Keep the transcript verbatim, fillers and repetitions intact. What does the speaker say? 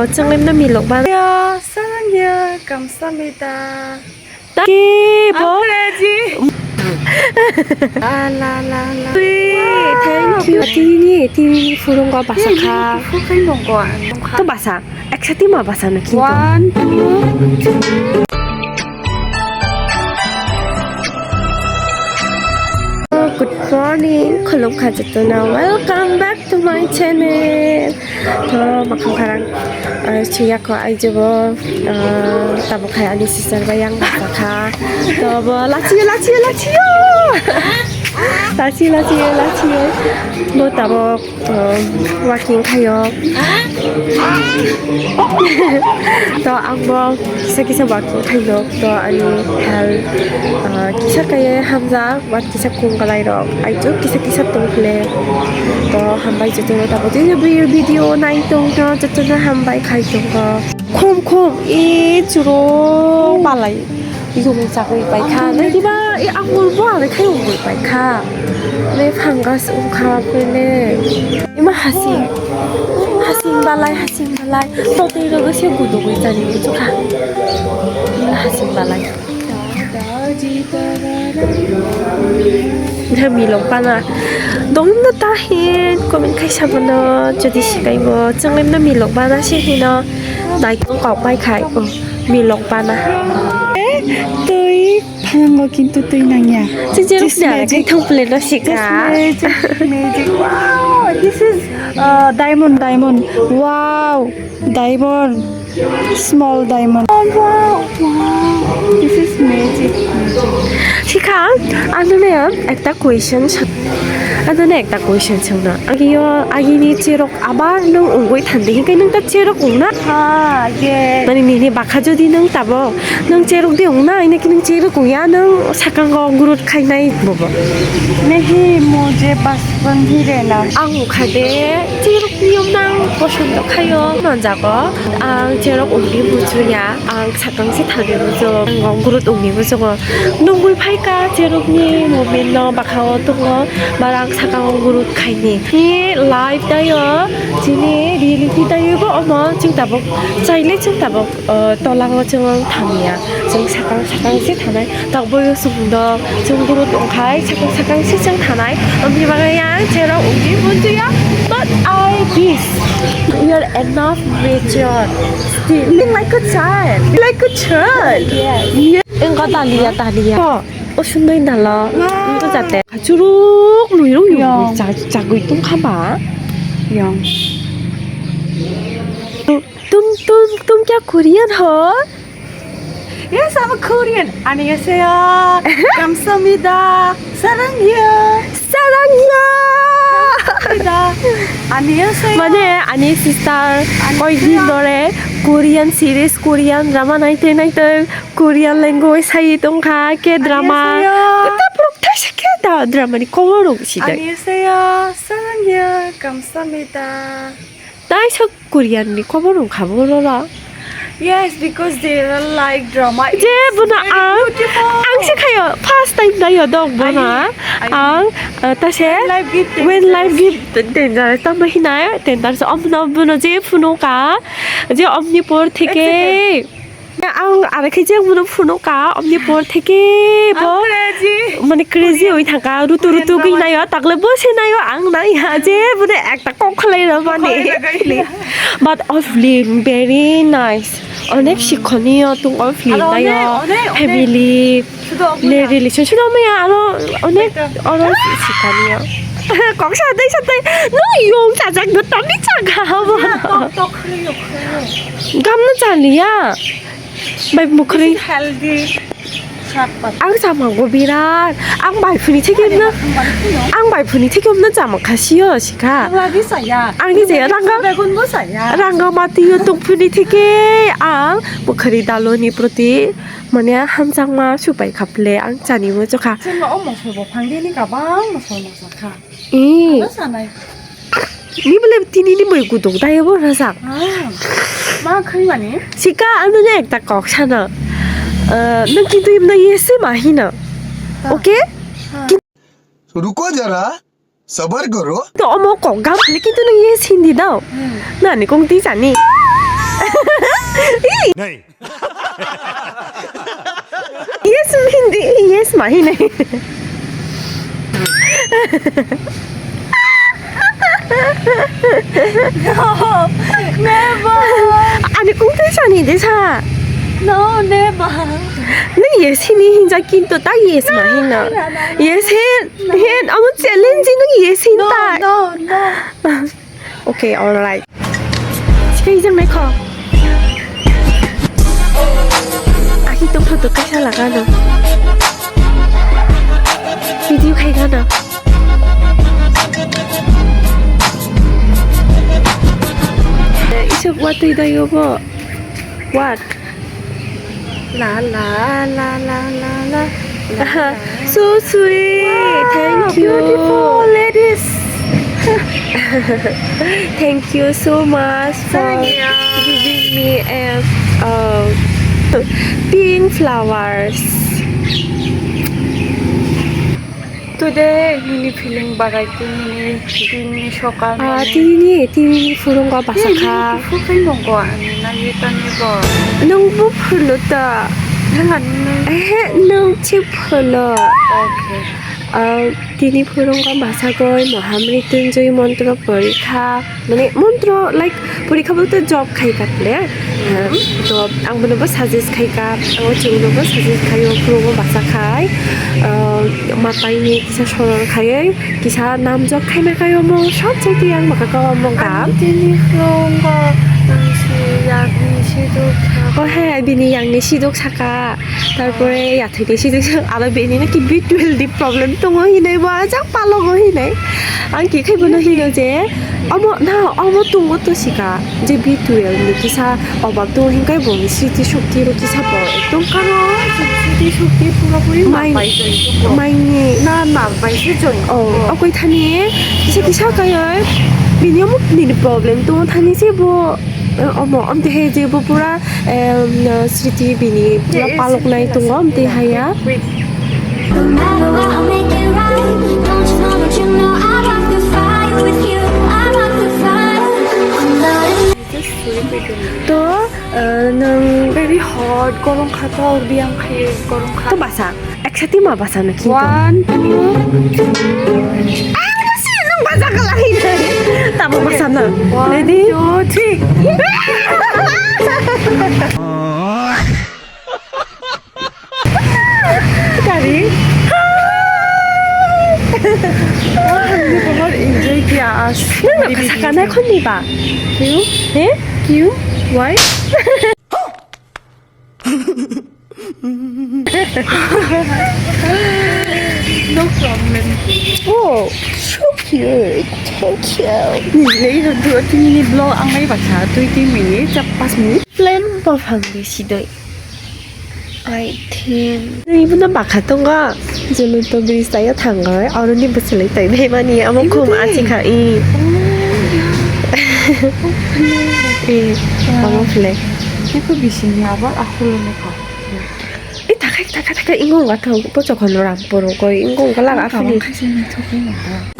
Chwng lemno milok ba. Ya, sarang ya, kamsa mita. Ki bo? Ang ready. La, la, la, la. Ui, thank you. Tini, tini phurungo basa kha. Phurungo basa. To basa. Eksa tima basa no kintu. One, two, three. Good morning, khulumkha jotono. Welcome back to my channel. To makhang kharang, ah, siyako aijobo, ah, tabuk hai ani sister bai yang basa kha. To bo lachiyo, lachiyo, lachiyo. Lachiyo, lachiyo, lachiyo. Bo tabuk, ah, walking khayo. To ang bo kisa kisa walking khayo. To ani health, ah, kisa kaya hamjak. Wat kisa kung kalai rok, aijo kisa kisa tong khle. To hambai jotono tabuk tini video nai tong no jotono hambai khai tongo. Khum khum e churo balai. Yung chagwi pai kha. Nai diba e angul bo alai khai ungwi pai kha. Le fungus ungkha pele. Ima hasing. Hasing balai, hasing balai. To tei rogo se gudugwi chani uchu kha. Ima hasing balai. Milok bana dongna ta hin comment khai sabono jodi sikai bo chwng lemno milok bana se hino naitong kok bai khai milok bana. Twi phango kintu twi nangya. Chijero Just kya magic. Khai thang pule no sika. Just magic, magic. Wow, this is uh, diamond, diamond. Wow. Diamond, small diamond. Oh, wow, wow. This is magic, magic. Sikha, ano ne ekta question, ano ne ekta question songna. Agio, agini cherok abar nung ungui thandi, hinkai nung ta cherok ungna? Ha, yes. Mani nini bakha jodi nung tabo, nung cherok di ungna, ini ki nung cherok ungya, nung sakango gurut khainai bobo. Nahi mujhe bachpan hi rehna. Ang ukha de, cherok Niyom nang posondo khayo manjago. Ang cherok ungni bujuya, ang sakang se thani bujo, ang gurut ungni bujogo. Nungwi phaika cherokni moment no bakhao tongo, barang sakang gurut khaini. Ni life tayo, chini reality tayo bo omo chwng tabuk, chaile chwng tabuk. O, tolango chwng thangya, chwng sakang sakang se thanai, tokboyo chwng dok, chwng gurut ongkhai, sakang sakang se chwng thanai, aboni bagwi ang cherok ungwi bujiya, but I wish you are enough mature, still like a child, like a child. Yes. Engko taliya, taliya. O, o sundai dalo, engko jate. Churuk muirung yung chagwi tongkha ba. Yong. Tum, tum, tum kya Korean ho? Yes, I'm a Korean. 안녕하세요. 감사합니다. 사랑해요. 사랑해요. 감사합니다. 안녕하세요. Mane, ani sister, koi din dore Korean series, Korean drama naitwi naitwi Korean language sai tongkha, K drama. 안녕하세요. Kota prok thaisa K da drama ni komo rok si dai. 안녕하세요. 사랑해요. 감사합니다. Taisa Korean ni kobo rwngkha bo rora. Yes, because they are like drama. Je bono ang, ang se khayo first time nayo dong bono. Ang, uh, ta se When Life Gives Dangerous tamo hinai tender se omno bono je phuno ka je omni por theke. Ang arekhe je bono phuno ka omni por theke bo mane crazy oi thangka rutu rutu gwi nayo takle bo se nayo ang nai ha je bono ekta kok khlai rw mani. But of Lin very nice. Onek sikhoniyo tong of Lin nayo family le relation sudo maya aro onek oro sikhoniyo. Kok sa dai sa dai no yong sa jak do tami sa ga ha bo. Gamna chaliya. Bai mukhri healthy. Ang chamago birat. Ang bai phuni theke na. Ang bai phuni theke na chama khasiyo sikha. Ang ni je ranga begun bo saya. Ranga mati yo tung phuni theke ang mukhri daloni proti mane hamjakma supai khaple ang chani mo chokha. Chuma o mosol bo phangdi ni kabang mosol mosol kha. Ee. Ano sanai. Ni bole tini ni mui guduk dai bo rasa. Ah. Ma khai mani? Sika ano ne ekta kok sana. Eh, nang kintu imna yes ma hina. Ah. Okay? Ah. Ruko jara, sabar karo. To omo kok gam le kintu nang yes hindi dao. Hmm. Nani kong ti sani. Pahinai. No, never. Ani kung tei sani de sa. No, never. Nang yes hini hinja kinto ta yes ma hino. No, no, no. Yes hin, no. Hin, amo challenge nang yes hin ta. No, no, no. Okay, alright. Sijak mai kho. Aki tong photo kaisa lagano. Video khai gano. Isok watui dayo bo. What? La la la la la la. So sweet. Wow, thank you. Beautiful ladies. Thank you so much for giving me a uh, pink flowers. Today nini feeling bagai tini, nini soka. Ah, nini. Tini, tini phurungo basa kha. Tini phurungo ani nai tani bo. Nwng bo phurlo ta. Nwng ani nwng. Ehe, nwng chi phurlo. Okay. Ah, tini phurungo basa goi Mahamrityunjoy montro porikha. Mane montro like porikha bolte job khai ka ple. Hmm. To ang bono bo suggest khai ka, ang o chwng no bo suggest khai o, khulungo basa khai. Ah, matai ni kisa soror khai, kisa nam job khai ma khai omo, sob jati ang baka ka omo ka. Ang tini khulungo, ang si yakni siduk saka. O he, bini yakni siduk saka. Tarpore yathai ni siduk saka, aro bini na ki B twelve di problem tongo hinai bo, ajak palogo hinai. Ang ki khai bono hino je, omo, na, omo tungo to sika, je B twelve ni kisa obab tongo hinkai bo sriti shokti ro kisa bo ekdom karo, sriti shokti pura puri mai, mai ni. Na, na, bai se joi. Oh, okoi thani, kisa kisa kayo, bini omo nini problem tongo thani se bo, eh, omo, om te he je bo pura Em, no, sriti bini pura palok nai tongo, amtwi haya. No matter what, I'll make it right. Don't you know that you know I'd rather fight with you? I'd rather fight. I'm not in. To, eh, nwng very hot, gorong kha to, biyang khai gorong kha. To basa. Eksa tima basa na kintu. One, two, three. Ah, basa, nwng basa ka lahi nai. Tamo basa na. One, ready? Two, three. Kari? Wah, हमने बहुत enjoy किया आज। Nwng nwng kasa kana khoni ba? क्यों? Eh? क्यों? Why? No problem. Oh, so cute. Thank you. Nilai do tini ni vlog ang nai bakha twenty minutes, chap pas minutes. Plan bo phang de sidoi. I think. Ibu na bakha tonga. Jelu to bridge tayo thangai. Aro ni bwswlwi tai bai mani. Amo khum achi kha i. Eh, amo flag. Iko bising ni abar aku lo ne kha. Eh, takai, takai, takai, ingo wngkha thok, pochokon Rampur koi, ingo wngkha laga phini. Kaisa naithok khe wngkha.